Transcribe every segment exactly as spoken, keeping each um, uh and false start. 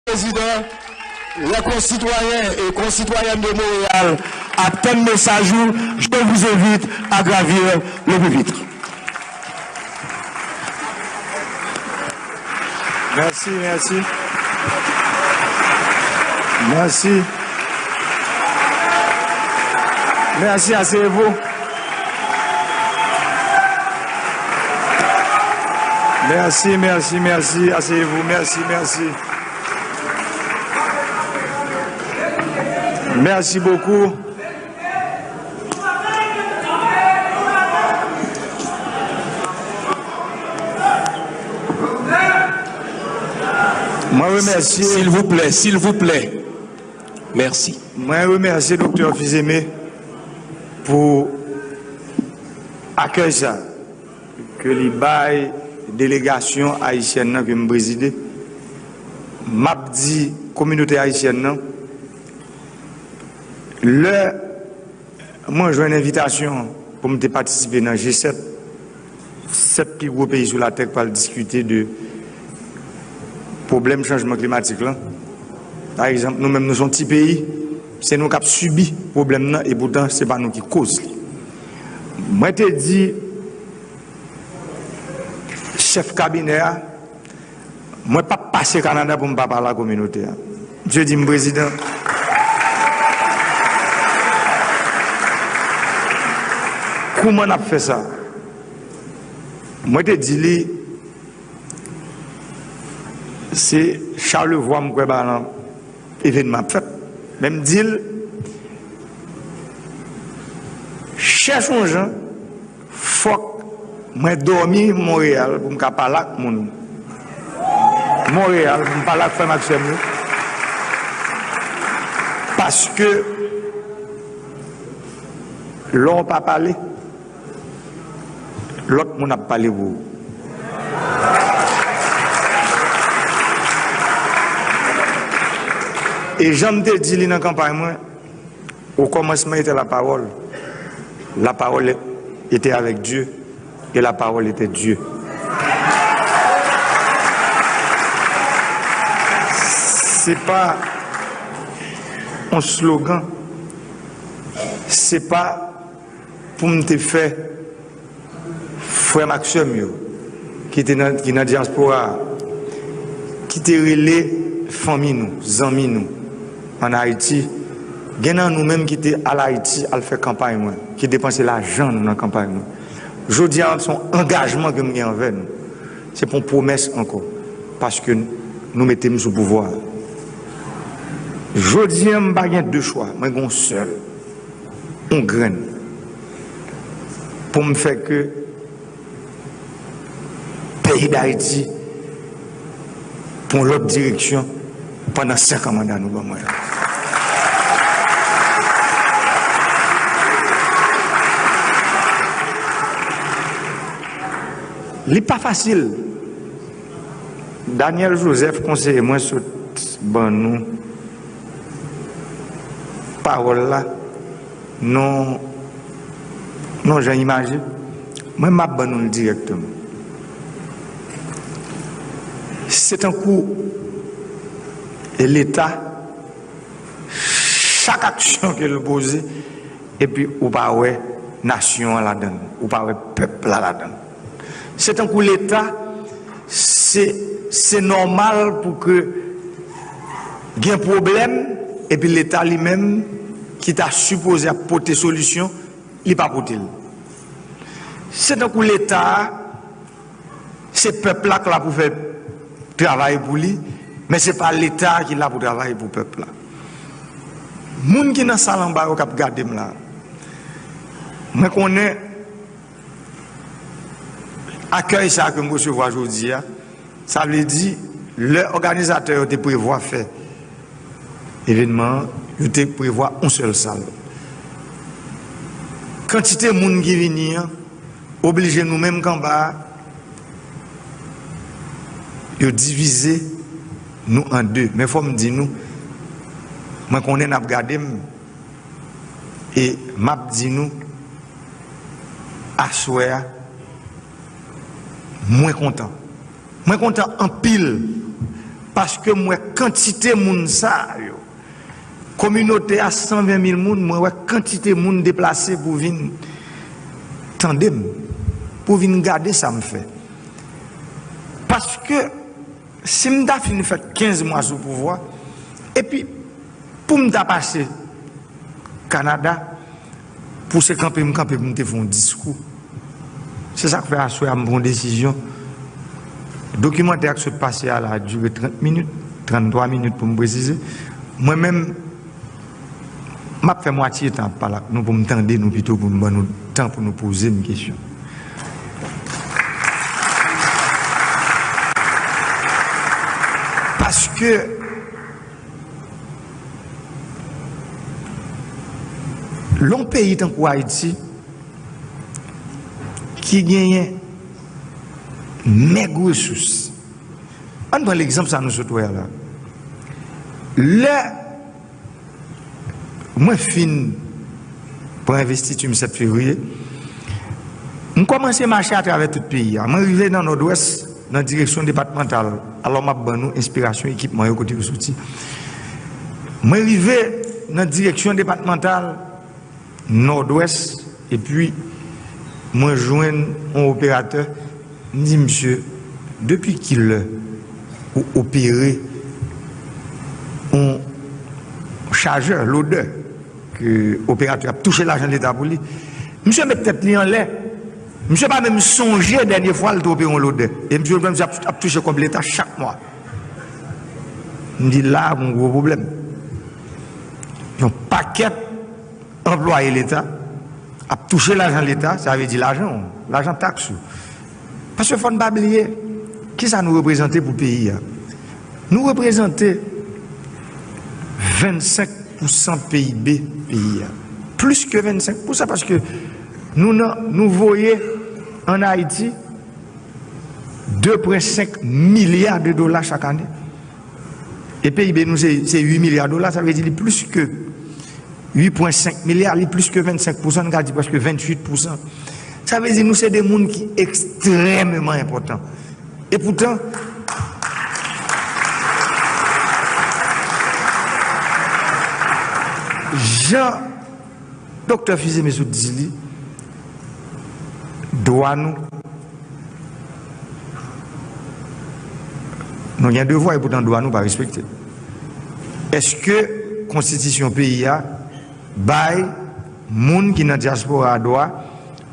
Président, les concitoyens et concitoyennes de Montréal attendent message ou, je vous invite à gravir le pupitre. Merci, merci. Merci. Merci, asseyez-vous. Merci, merci, merci. Asseyez-vous. Merci, merci. Merci beaucoup. Mwen remèsye. Silvouplè, silvouplè. Mèsi. Mwen remèsye Doktè Fils-Aimé pou akèy sa ke li bay delegasyon ayisyèn nan ke m prezide. M ap di kominote ayisyèn nan, lè mwen jwenn envitasyon pou m te patisipe nan G sèt, sèt pi gwo peyi sou latè k pral diskite de pwoblèm chanjman klimatik lan. Pa egzanp, nou menm, nou se yon ti peyi, se nou k ap sibi pwoblèm nan, e poutan, se pa nou ki koz li. Mwen te di chèf kabinè a, mwen p ap pase Kanada pou m pa pale a kominote a. Misye di m, "Prezidan, kouman n ap fè sa?" Mwen te di li, se Charlevoix m kwè ba lan evènman ap fèt. Men m di l, chèche yon jan, fòk mwen dòmi Monreyal pou m ka pale ak moun Monreyal, pou m pale ak frè m ak sè m yo. Paske lè w pa pale, lòt moun ap pale pou ou. E jan m te di li nan kanpay mwen, au commencement était la parole, la parole était avec Dieu, et la parole était Dieu. Se pa yon slogan, se pa pou m te fè frè m ak sè m yo ki te nan, ki nan dyaspora a, ki te rele fanmi nou, zanmi nou ann Ayiti. Gen nan nou menm ki te al Ayiti al fè kanpay mwen, ki depanse lajan nou nan kanpay mwen. Jodi a, se yon angajman ke m gen anvè nou. Se pa yon pwomès ankò, paske nou mete m sou pouvwa a. Jodi a, m pa gen de chwa, mwen gen yon sèl, yon grenn, pou m fè ke peyi Dayiti pran yon lòt direksyon pandan senk an manda nou ban mwen an. Li pa fasil. Daniel Joseph, konseye mwen, sot ban nou pawòl la, non, non jan imaje. Mwen, m ap ban nou l dirèkteman. Se tankou Leta, chak aksyon ke l poze, epi ou pa wè nasyon an ladan l, ou pa wè pèp la ladan l. Se tankou Leta, se, se nòmal pou ke gen pwoblèm, epi Leta li menm, ki ta sipoze ap pote solisyon, li pa pote l. Se tankou Leta a, se pèp la k la pou fè travay pou li, men se pa Leta a ki la pou travay pou pèp la. Moun ki nan sal anba yo k ap gade m la, mwen konnen akèy sa a ke m resevwa jodi a, sa vle di, lè òganizatè yo te prevwa fè evènman an, yo te prevwa yon sèl sal. Kantite moun ki vini an oblije nou menm k anba a, yo divize nou an de. Men fò m di nou, mwen konnen n ap gade m, e m ap di nou, aswè a, mwen kontan. Mwen kontan anpil, Paske m wè kantite moun sa yo. Kominote a san ven mil moun, mwen wè kantite moun deplase pou vin tande m, pou vin gade sa m fè. Paske si m ta fin fè kenz mwa sou pouvwa, epi pou m ta pase Kanada, pou se kanpe m kanpe pou m te fè yon diskou. Se sa k fè aswè a m pran yon desizyon. Dokimantè a k sot pase a la dire trant minit, tranntwa minit pou m presize. Mwen menm, m ap fè mwatye tan ap pale ak nou pou m tande nou pito pou m ban nou tan pou nou poze m kesyon. Paske lè yon peyi tankou Ayiti ki genyen mèg resous, ann pran legzanp sa nou sot wè a la. Lè mwen fin pran envestiti m sèt fevriye, m kòmanse mache atravè tout peyi a. Mwen rive nan Nòdwès, nan direksyon depatmantal. Alò, m ap ban nou enspirasyon ekipman yo kote yo soti. Mwen rive nan direksyon depatmantal Nòdwès, epi mwen jwenn yon operatè, m di, "Misye, depi kilè ou opere yon chajè, lodè, ke operatè ap touche lajan Leta pou li?" Misye met tèt li anlè. Misye pa menm sonje dènye fwa l te opere yon lodè. E misye, misye ap, ap touche kòb Leta chak mwa. M di, "La, gon gwo pwoblèm." Yon pakèt anplwaye Leta ap touche lajan Leta, sa vle di lajan w, lajan taks ou. Paske fò n pa bliye, kisa nou reprezante pou peyi a? Nou reprezante vennsenk pousan P I B peyi a. Plis ke vennsenk pousan, paske nou nan, nou voye ann Ayiti de pwen senk milya de dola chak ane. E P I B nou se, se uit milya dola, sa vle di li plis ke uit pwen senk milya, li plis ke vennsenk pousan, n ka di prèske venntuit pousan. Sa vle di nou se de moun ki ekstrèmeman enpòtan. E poutan, jan Doktè Fils-Aimé sot di li, dwa nou, nou gen devwa, e poutan dwa nou pa respekte. Èske konstitisyon peyi a bay moun ki nan dyaspora a dwa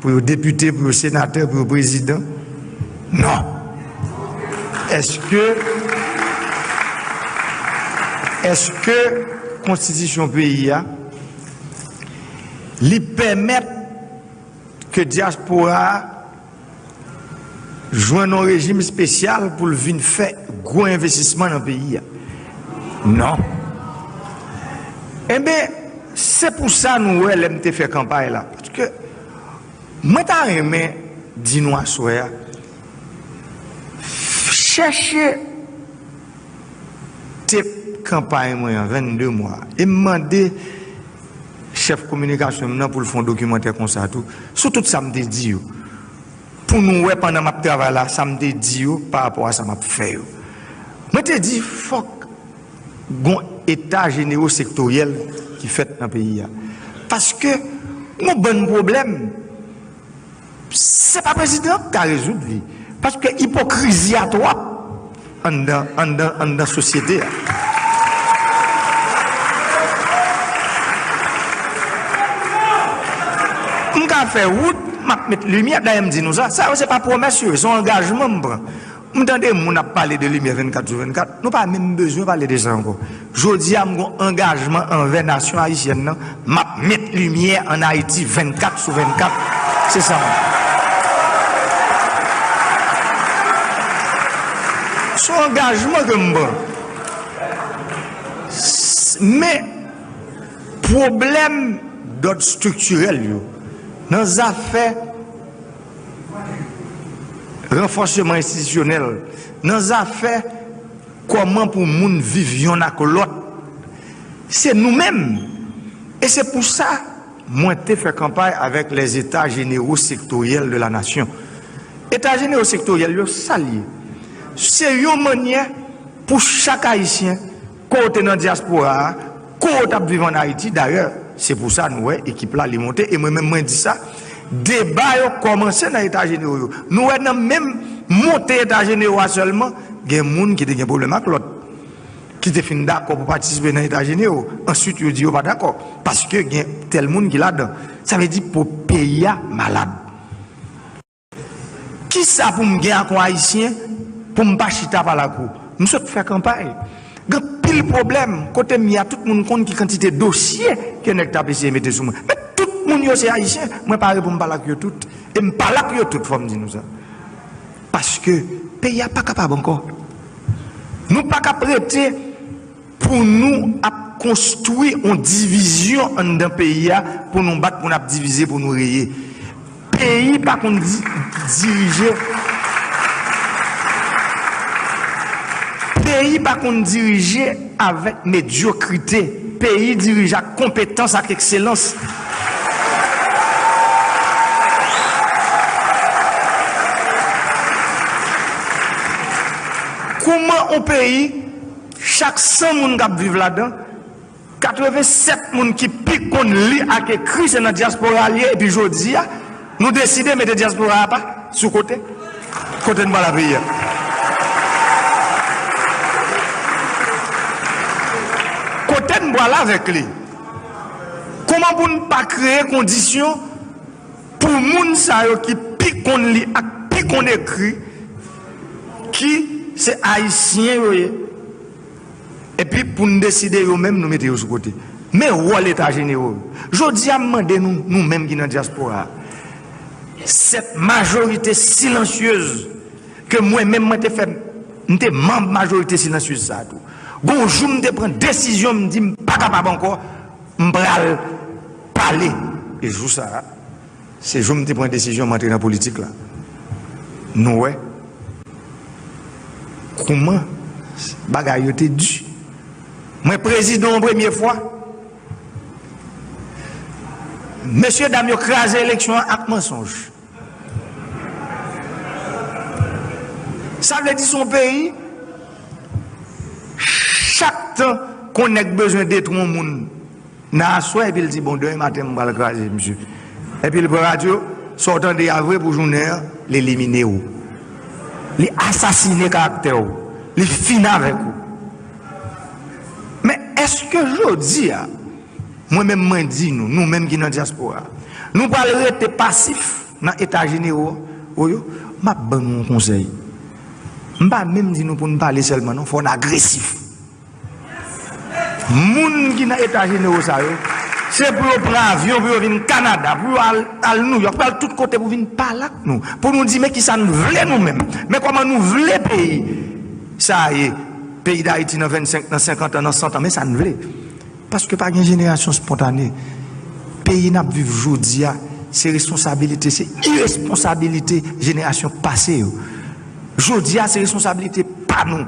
pou yo depite, pou yo senatè, pou yo prezidan? Non. Èske, èske konstitisyon peyi a, li pèmèt ke dyaspora a jwenn yon rejim espesyal pou l vin fè gwo envestisman nan peyi a? Non. Enben, se pou sa nou wè lè m te fè kanpay la. Paske mwen ta renmen di nou aswè a, chèche tep kanpay mwen an, vennde mwa, e m mande chèf kominikasyon m nan pou l fè yon dokimantè konsa tou, sou tout sa m te di yo. Pou nou wè pandan m ap travay la, sa m te di yo pa rapò a sa m ap fè yo. Mwen te di fòk gon eta jenero sektoryèl ki fèt nan peyi a. Paske gon bann pwoblèm, se pa prezidan an ki ka rezoud li. Paske ipokrizi a twòp anndan, anndan, anndan sosyete a. M ka fè wout, m ap met limyè, dayè m di nou sa. Sa yo se pa pwomès yo ye, se yon angajman m pran. M tande moun ap pale de limyè vennkat sou vennkat, nou pa menm bezwen pale de sa ankò. Jodi a, m gon angajman anvè nasyon ayisyèn nan, m ap met limyè ann Ayiti vennkat sou vennkat. Se sa m. Se yon angajman ke m pran. S-, men, pwoblèm dòd estriktirèl yo, nan zafè ranfòseman enstitisyonèl, nan zafè kòman pou moun viv yonn ak lòt, se nou menm. E se pou sa mwen te fè kanpay avèk les États généraux sectoriels de la nation. Eta jenero sektoryèl yo, sa l ye? Se yon mannyè Pou chak Ayisyen, ke w te nan dyaspora a, ke w t ap viv ann Ayiti, dayè, se pou sa nou wè ekip la li monte, e mwen menm mwen di sa, deba yo kòmanse nan eta jenero yo. Nou wè nan menm monte eta jenero a sèlman, gen moun ki te gen pwoblèm ak lòt, ki te fin dakò pou patisipe nan eta jenero. Answit, yo di yo pa dakò, paske gen tèl moun ki ladan. Sa vle di po peyi a malad. Kisa pou m gen ak yon Ayisyen pou m pa chita pale ak ou? M sot fè kanpay. Gen anpil pwoblèm. Kote m ye a, tout moun konn ki kantite dosye ke nèg t ap eseye mete sou mwen. Men tout moun yo se Ayisyen. Mwen pare pou m pale ak yo tout. E m pale ak yo tout, fò m di nou sa. Paske peyi a pa kapab ankò. Nou pa ka ap rete pou nou ap konstwi yon divizyon anndan peyi a, pou nou bat, pou n ap divize, pou nou reye. Peyi pa konn di-, dirije. Peyi pa konn dirije avèk medyokrite. Peyi dirije ak konpetans, ak ekselans. Kouman yon peyi, chak san moun k ap viv ladan, katrevennsèt moun ki pi konn li ak ekri, se nan dyaspora l ye, epi jodi a, nou deside mete dyaspora a pa sou kote? Kote n pral avèk peyi a? Kote n pral avèk li? Kòman pou n pa kreye kondisyon pou moun sa yo ki pi konn li ak pi konn ekri, ki se Ayisyen yo ye, epi pou n deside yo menm, nou mete yo sou kote? Men wòl eta jenero yo. Jodi a, m mande nou, nou menm ki nan dyaspora a, cette majorité silencieuse ke mwen menm mwen te fè, m te manm majorite silansyez sa a tou. Gon jou m te pran desizyon, m di m pa kapab ankò, m pral pale. E jou sa a, se jou m te pran desizyon m antre nan politik la. Nou wè kouman bagay yo te di. Mwen prezidan yon premye fwa. Mesye dam yo kraze eleksyon an ak mansonj. Sa vle di se yon peyi, chak tan ke yon nèg bezwen detwi yon moun nan aswè, epi l di, "Bon, demen maten, m pral kraze misye." Epi l pran radyo, sa w tande a vre pou jounen an, l elimine w. Li asasine karaktè w. Li fini avèk ou. Men èske jodi a, mwen menm mwen di nou, nou menm ki nan dyaspora, nou pral rete pasif nan eta jenero yo? M ap ban nou yon konsèy. M pa menm di nou pou n pale sèlman, non, fò n agresif. Moun ki nan eta jenero sa yo, se pou yo pran avyon, pou yo vin Kanada, pou yo al, al Nouyòk, pou yo al tout kote pou vin pale ak nou, pou nou di men kisa n vle nou menm, men kòman nou vle peyi sa a ye, peyi Dayiti nan vennsenk, nan senkant an, nan san an, men sa n vle. Paske pa gen jenerasyon espontane. Peyi n ap viv jodi a, se responsabilite, se iresponsabilite jenerasyon pase yo. Jodi a, se responsabilite pa nou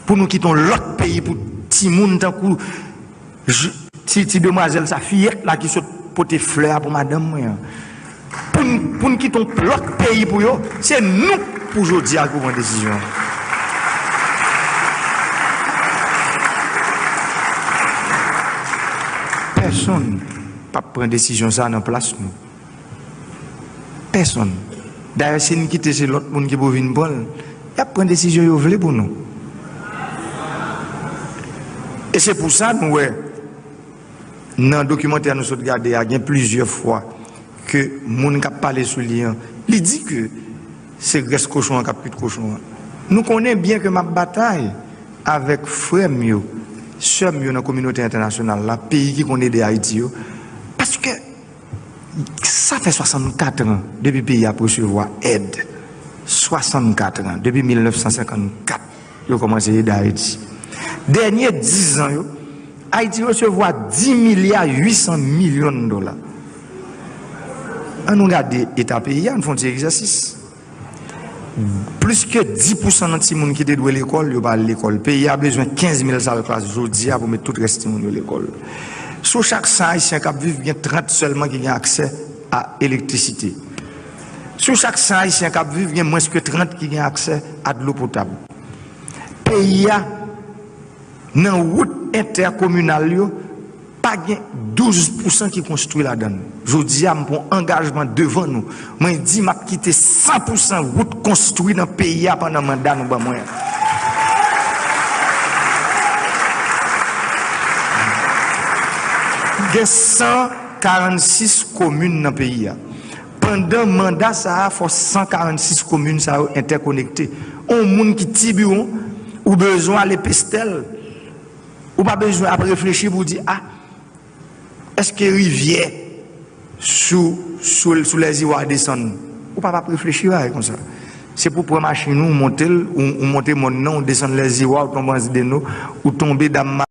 pou nou kite yon lòt peyi pou timoun tankou j-, ti, ti demwazèl sa, fiyèt la ki sot pote flè a pou madanm mwen an. Pou n, pou n kite yon lòt peyi pou yo, se nou pou jodi a pou pran desizyon an. Pèsonn p ap pran desizyon sa a nan plas nou. Pèsonn. Dayè, si n kite se lòt moun ki pou vin pran l, y ap pran desizyon yo vle pou nou. E se pou sa nou wè, nan dokimantè nou sot gade a, gen plizyè fwa ke moun k ap pale sou li an, li di ke se grès kochon an k ap kuit kochon an. Nou konnen byen ke m ap batay avèk frè m yo, sè m yo nan kominote entènasyonal la, peyi ki konn ede Ayiti yo, paske sa fè swasannkat an depi peyi a ap resevwa èd. Swasannkat an, depi mil nèf san senkannkat, yo kòmanse ede Ayiti. Dènye diz an yo, Ayiti resevwa dis milya uit san milyon dola. An nou gade eta peyi a, an fè yon ti egzèsis. Plis ke dis pousan nan timoun ki te dwe lekòl, yo pa al lekòl. Peyi a bezwen kenz mil sal klas jodi a pou met tout rès timoun yo lekòl. Sou chak san Ayisyen k ap viv, gen trant sèlman ki gen aksè a elektrisite. Sou chak san Ayisyen k ap viv, gen mwens ke trant ki gen aksè a dlo potab. Peyi a, nan wout entèkominal yo, pa gen douz pousan ki konstwi ladan l. Jodi a, m pran angajman devan nou. Mwen di m ap kite san pousan wout konstwi nan peyi a pandan manda nou ban mwen an. Gen san karannsis komin nan peyi a. Pandan manda sa a, fò san karannsis komin sa yo entèkonekte. On moun ki Tibiwon, ou bezwen ale Pestèl, ou pa bezwen ap reflechi pou w di, a, èske rivyè sou, sou, sou Lèziwa desann? Ou pa p ap reflechi bagay konsa. Se pou pran machin ou, monte l, ou, ou monte mòn nan, ou desann Lèziwa, ou tonbe Anse des Naux, ou tonbe Dam